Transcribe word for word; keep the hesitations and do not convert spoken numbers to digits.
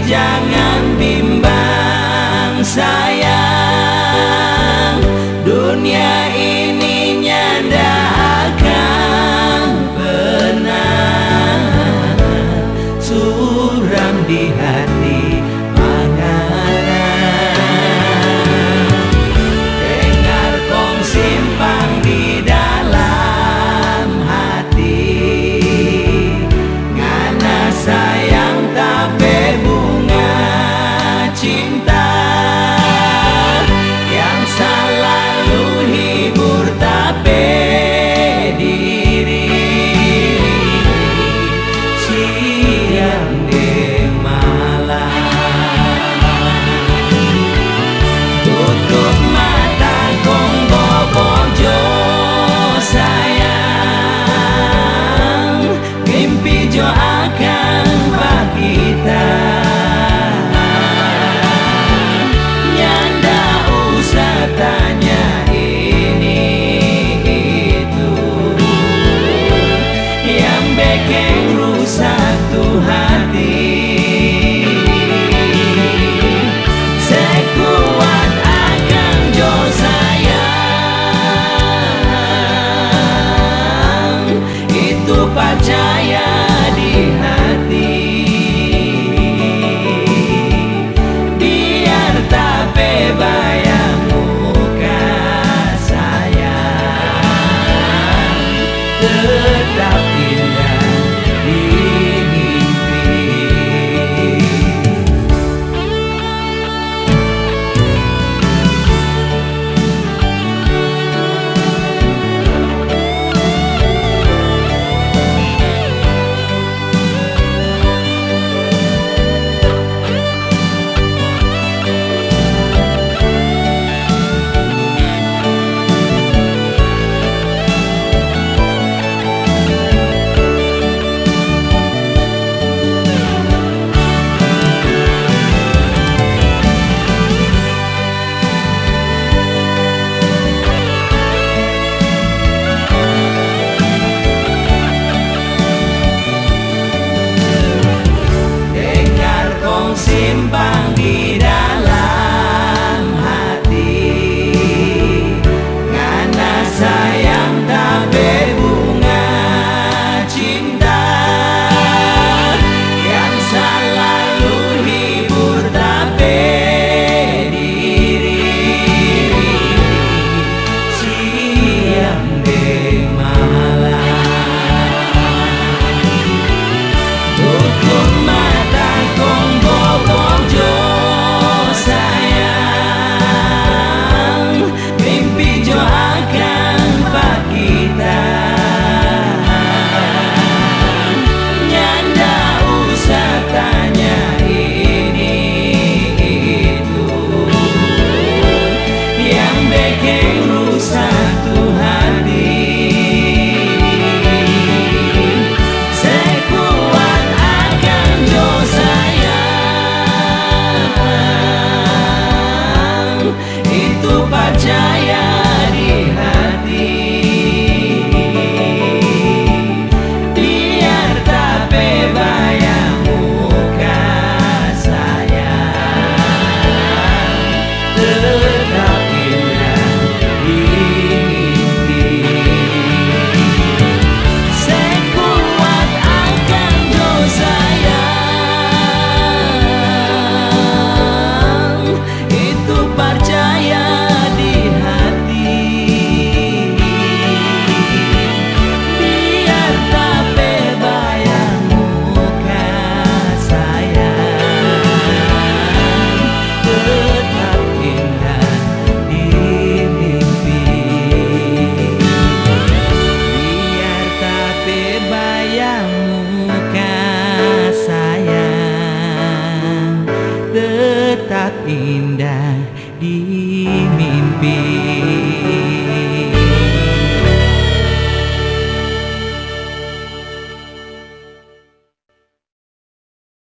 Jangan bimbang sayang, dunia ini nyanda akan pernah suram di hati pa ngana. Dengar kong simpan di dalam hati. Ngana sayang ta pe bunga cinta yang salalu hibur ta pe diri siang deng malam. Tutup mata kong bobo jo sayang, mimpi jo akang pa kita. Nyanda usah tanya ini itu yang beking rusak tu hati. Se kuat akang jo sayang, itu percaya di hati. Biar ta pe bayang muka sayang,